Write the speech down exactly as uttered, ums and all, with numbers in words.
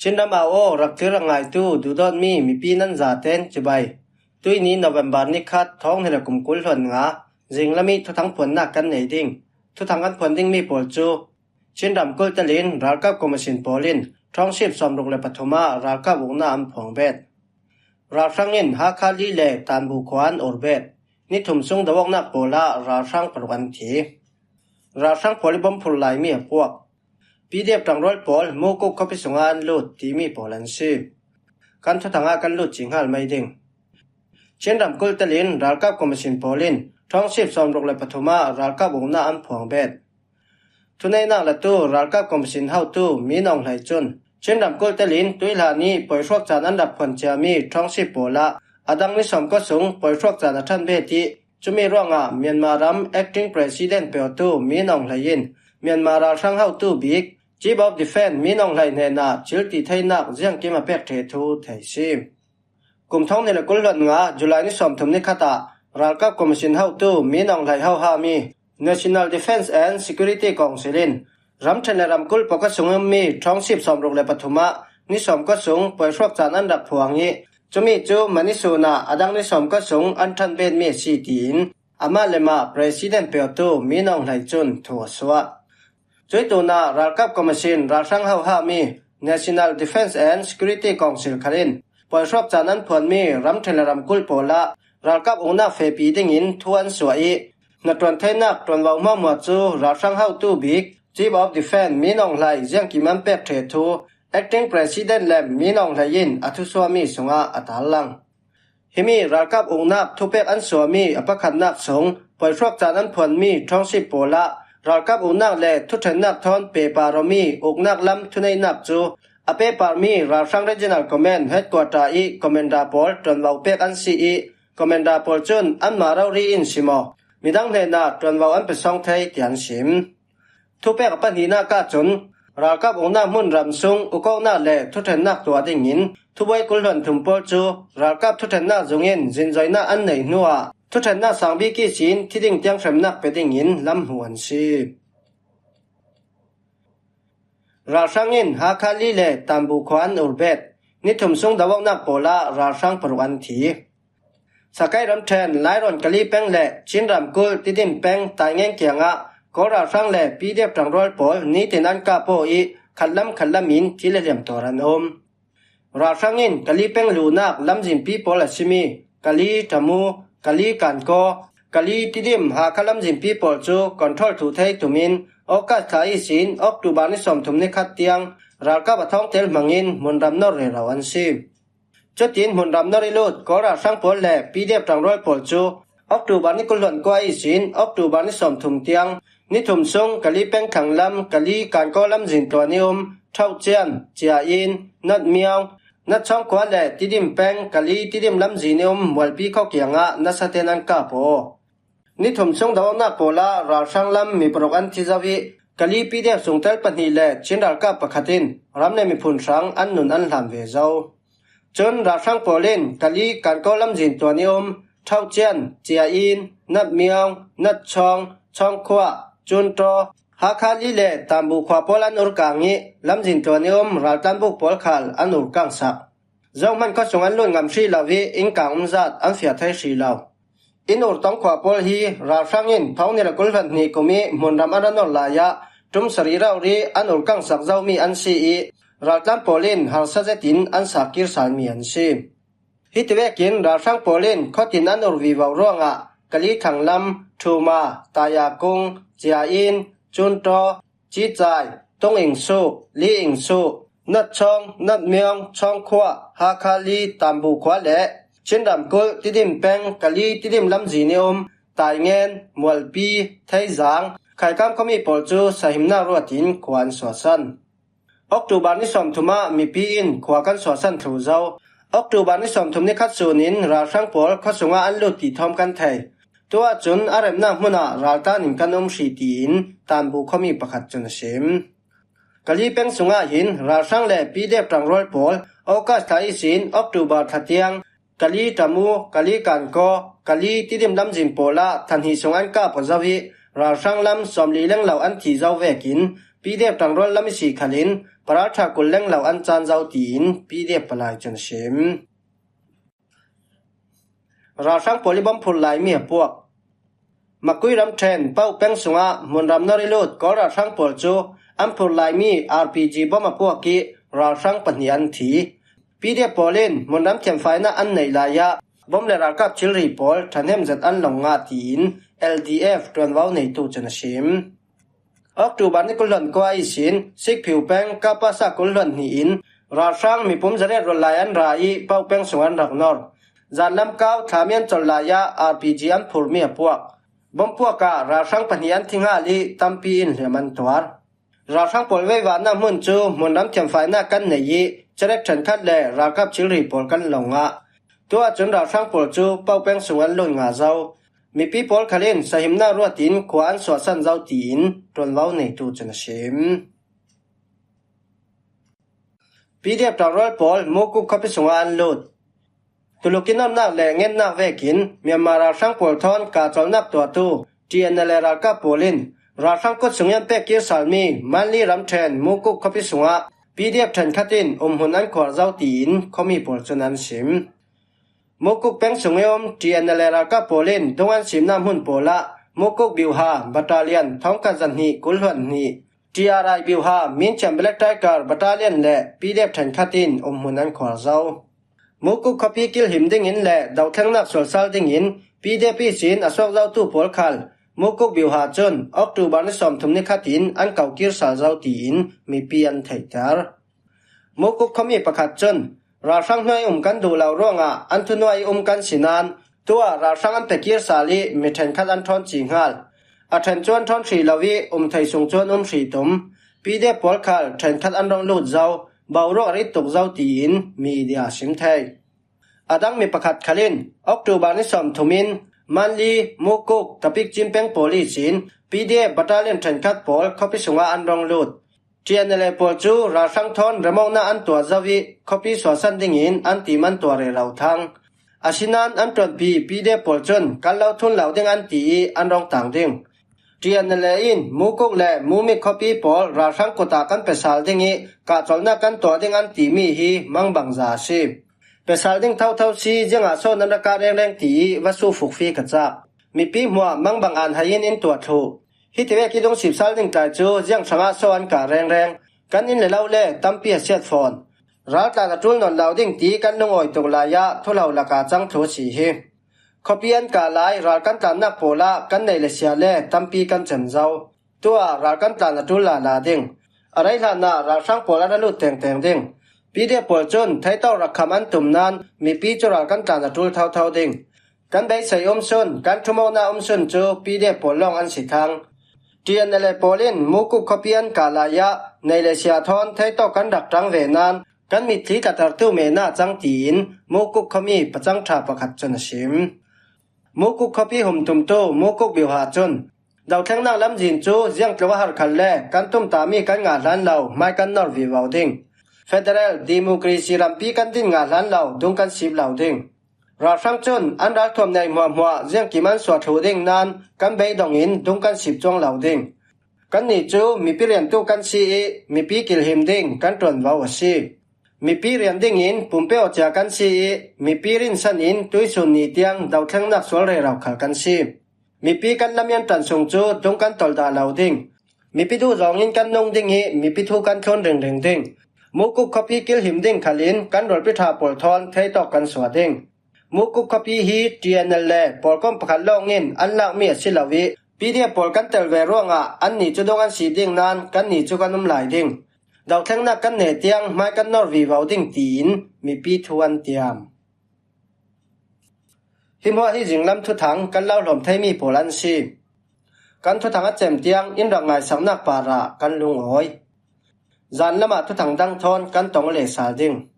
Chinram Au aw, rak thlir a ngaitu duhdawtmi mipi nan zaten chibai. Tuini November ni khat, thawng hnih le kum kul hluan nga, zinglam ih thuthang phuannak kan nei ding. Thuthang kan phuan dingmi pawl cu Chinram kulh telin ralkap commission pawl in ṭhawngsip sawmruk le pathum ah ralkap uknak an phuang bet. Ralhrang in Hakha Li le Tanbu khua an ur bet. Ni thum sung do awknak pawl ah ralhrang paruk an thi. Ralhrang pawl ih bomb phurh laimi a puak. P D F ṭangrual pawl Mukuk khuapi sungah an lut timi pawl an si. Kan thuthang ah kan lut cinghal mai ding. Chinram kulh telin ralkap commission pawl in ṭhawngsip sawmruk le pathum ah ralkap uknak an phuang bet. Thuneihnak latu ralkap commission hotu Min Aung Hlaing cun Chinram kulh telin tuihla nih poihruak caan an rak phuan ciami ṭhawngsip pawl ah a dang ni sawmkua sung poihruak caan a ṭhan bet ih, cumi ruangah Myanmar ram acting president peutu Min Aung Hlaing in Myanmar ralhrang hotu bik Chief of Defence Min Aung Hlaing hnenah thil ti theinak ziangkim a pek ṭheh thu thei si. Kum thawng hnih le kul hluan nga, July ni sawmthum ni khat ah ralkap commission hotu Min Aung Hlaing hohami National Defence and Security Council in ramṭhen le ramkulh pawlkhat sung ummi ṭhawngsip sawmruk le pathum ah ni sawmkua sung poihruak caan an rak phuang ih, cumi cu mani sun ah a dang ni sawmkua sung an ṭhan betmi a si, tiin amah le mah president peutu Min Aung Hlaing cun thu a suah. Cuih tunah ralkap commission ralhrang hohami National Defence and Security Council khal in poihruak caan an phuanmi ramṭhen le ramkulh pawl ah ralkap uknak fehpi dingin thu an suah ih, hnaṭuan theinak ṭuanvo hmuahhmuah cu ralhrang hotu bik Chief of Defence Min Aung Hlaing ziangkim an pek ṭheh thu acting president lem Min Aung Hlaing in a thusuahmi sungah a tarlang. Himi ralkap uknak thupek an suahmi a pakhatnak sung poihruak caan an phuanmi ṭhawngsip pawl ah ralkap uknak le thuṭhennak thawn pehpar awmi uknak lam thuneihnak cu a pehparmi ralhrang Regional Command Headquarter ih commander pawl ṭuanvo pek an si ih, commander pawl cun anmah rori in sim aw, midang hnenah ṭuanvo an pe sawng thei, tian sim. Thupek a pahnihnak ahcun ralkap uknak hmunram sung ukawknak le thuṭhennak tuah dingin thubuai kul hluan thum pawl cu ralkap thuṭhennak zung in zinzoinak an neih hnuah thuṭhennak sangbik ihsin thi ding tiang hremnak pe dingin lam hmuh an si. Ralhrang in Hakha Li le Tanbu khua an ur bet. Ni thum sung do awknak pawl ah ralhrang paruk an thi. Sakai ramṭhen Lairawn Kali peng le Chin ramkulh Tidim peng Taingen kiangah Kawl ralhrang le P D F ṭangrual pawl nitin an kap aw ih khatlam khatlam in thil a hliam tuar an um. Ralhrang in Kali peng luhnak lamzinpi pawl a simi Kali Tamu, Kali Kankaw, Kali Tidim Hakha lamzinpi pawl cu control tuh thei tumin August thla ihsin October ni sawmthum ni khat tiang ralkap a thawngtel hmangin hmunram nor rero an si. Cutin hmunram nor ih lut Kawl ralhrang pawl le P D F ṭangrual pawl cu October ni kul hluan kua ihsin October ni sawmthum tiang ni thum sung Kali peng thanglam Kali Kankaw lamzin tluan ih um Ṭhauh Cian, Cia In, Nat Miaung, Nat Chawng khua le Tidim peng Kali Tidim lamzin ih um Mualpi khuakiangah nasaten an kap aw. Ni thum sung do awknak pawl ah ralhrang lam mi paruk an thi zo ih Kali P D F sungtel pahnih le Chin ralkap pakhat in ram le miphun hrang an nun an hlam ve zo. Cun ralhrang pawl in Kali Kankaw lamzin tluan ih um Ṭhauh Cian, Cia In, Nat Miaung, Nat Chawng, Chawng Khuah, Cun Ṭaw, Hakha Li le Tanbu khua pawl an urkang ih lamzin tluan ih um raltlanbuk pawl khal an urkang sak. Zohman khuasung an lut ngam hrih lo ih innkang umzat an fiah thei hrih lo. Inn ur tong khua pawl hi ralhrang in thawng hnih le kul hluan hnih kum ih hmunram an ra nor lai ah ṭum sarih rauh rih an urkang sak zomi an si ih raltlan pawl in harsa zetin an sak kir salmi an si. Hiti vekin ralhrang pawl in khuatin an ur vivo ruangah Kali thanglam, Ṭhuma, Tayakung, Cia In, Cun Ṭaw, Cicai, Tung Ing Su, Li Ing Su, Nat Chawng, Nat Miaung, Chawng Khuah, Hakha Li, Tanbu khua le Chin ramkulh Tidim peng Kali Tidim lamzin ih um Taingen, Mualpi, Theizang, Khaikam khuami pawl cu sahimnak ruat in khua an suahsan. October ni sawmthum ah mipi in khua kan suahsan thluh zo. October ni sawmthum ni khat sun in ralhrang pawl khuasung ah an lut ti thawm kan thei. Tuah cun a remnak hmun ah raltlan in kan um hrih, tiin Tanbu khuami pakhat cun a sim. Kali peng sungah hin ralhrang le P D F ṭangrual pawl August thla ihsin October thla tiang Kali Tamu, Kali Kankaw, Kali Tidim lamzin pawl ah thahnih sung an kap aw zo ih ralhrang lam sawmli lenglo an thi zo vekin PDF ṭangrual lam ihsi khalin paralṭha kul leng lo an caan zo tiin PDF palai cun a sim. Ralhrang pawl i bom phurh laimi a puak. Makui ramṭhen Pauk peng sungah hmunram nor i lut Kawl ralhrang pawl cu an phurh laimi RPG bom a puak i ralhrang pahnih an thi. PDF pawl in hmunram thianfainak an neih lai ah bom le ralkap thilri pawl ṭhahnem zet an long ngah tiin LDF ṭuanvo neitu cun a sim. October ni kul hluan kua ihsin Sikphiu peng Kapasa kul hluan hnih in ralhrang mipum zariat rual lai an ra i Pauk peng sung an rak nor. Zanlam kau thlami an colh lai ah RPG an phurhmi a puak. Bom puak ah ralhrang pahnih an thi nghal i tampi in hliam an tuar. Ralhrang pawl veivahnak hmun cu hmunram thianfainak kan neih i cerek ṭhenkhat le ralkap thilri pawl kan long ngah. Tuah cun ralhrang pawl cu Pauk peng sung an lut ngah zo. Mipi pawl khal in sahimnak ruat in khua an suahsan zo tiin ṭuanvo neitu cun a sim. PDF ṭangrual pawl Mukuk khuapi sungah an lut. Tuluk i nonnak le ngennak vekin Myanmar ralhrang pawl thawn kahcolnak tuahtu TNLA ralkap pawl in ralhrang kut sung i an pek kir salmi Manli ramṭhen Mukuk khuapi sungah PDF ṭhenkhat in umhmun an khuar zo tiin khuami pawl cun an sim. Mukuk peng sung i um TNLA ralkap pawl in dung an simnak hmun pawl ah Mukuk Biuha Battalion thongkhat zahnih kul hluan hnih, TRI Biuha Minchiam Black Tiger Battalion le PDF ṭhenkhat in umhmun an khuar zo. Mukuk khuapi kilhim dingin le dothlengnak sualsal dingin PDF ihsin a suak zotu pawl khal Mukuk Biuha cun October ni sawmthum ni khat in an ko kir sal zo tiin mipi an theihter. Mukuk khuami pakhat cun ralhrang hnuai um kan duh lo ruangah an thunuai um kan si nain tuah ralhrang an pe kir sal i mi ṭhenkhat an ṭhawn ci nghal. A ṭhen cu an ṭhawn hrih lo i um thei sung cu an um hrih tum. PDF pawl khal ṭhenkhat an rung lut zo, boruak a rit tuk zo tiin media a sim thei. A dang mi pakhat khal in October ni sawmthum in Manli, Mukuk, Tapik Cin peng pawl ihsin PDF Battalion ṭhenkhat pawl khuapi sungah an rung lut. TNLA pawl cu ralhrang thawn remawknak an tuah zo i khuapi suahsan dingin an tim an tuah rero thlang. Asinain an ṭuanpi PDF pawl cun kan lo thun lo ding an ti i an rung tang ding. TNLA in Mukuk le Mumik khuapi pawl ralhrang kut ah kan pe sal ding i kahcolnak kan tuah ding an timi hi mangbangza a si. Pe sal ding thotho si, ziangah so nan rak kah rengreng ti i va sufuk fi ka cak. Mipi hmuah mangbang an hai in in tuah thluh. Hiti vek i dungsip sal ding tlai cu ziang hrangah so an kah rengreng. Kan inn le lo le tampi a siat fawn. Raltlan a ṭul nawn lo ding ti kan lungawi tuk lai ah thulo lakah cang thlu a si hi. Khuapi an kah lai ral kan tlannak pawl ah kan neih le sia le tampi kan cem zo. Tuah ral kan tlan a ṭul lala ding. A rei hlanah ralhrang pawl an ra lut tengteng ding. PDF pawl cun theitawk rak kham an tum nain mipi cu ral kan tlan a ṭul thotho ding. Kan beisei um sun, kan ṭhumawknak um sun cu PDF pawl lawng an si thlang. TNLA pawl in Mukuk khuapi an kah lai ah neih le sia thawn theitawk kan rak ṭang ve nain kan mitthli tlatertu mehna a cang tiin Mukuk khuami pacang ṭha pakhat cun a sim. Mukuk khuapi humtumtu Mukuk Biuha cun dothlengnak lamzin cu ziangtluk a har khal le kan tumtahmi kan ngah hlan lo hmai kan nor vivo ding. Federal democracy rampi kan din ngah hlan lo dung kan sip lo ding. Ralhrang cun an ralthuam nei hmuahhmuah ziangkim an suah thluh ding nain kan beidong in dung kan sip cuang lo ding. Kannih cu mipi riantu kan si i mipi kilhim ding kan ṭuanvo a si. Mipi rian dingin pumpeu a cia kan si i mipi rinsan in tuisun ni tiang dothlengnak sual rero khal kan si. Mipi kan lamian ṭan sung cu dung kan tolh dah lo ding. Mipi duh zawngin kan nung ding i mipi thu kan thlun ringring ding. Mukuk khuapi kilhim ding khal in kan rualpi ṭha pawl thawn theitawk kan suah ding. Mukuk khuapi hi TNLA pawlkom pakhat lawng in an lakmi a si lo i PDF pawl kan tel ve ruangah annih cu dung an si ding nain kannih cu kan um lai ding. Dothlengnak kan neh tiang hmai kan nor vivo ding tiin mipi thu an tiam. Hi hmuah hi zinglam thuthang kan lo hlawm theimi pawl an si. Kan thuthang a cem tiang in rak ngaisaknak parah kan lungawi. Zanlam ah thuthang dang thawn kan tong le sal ding.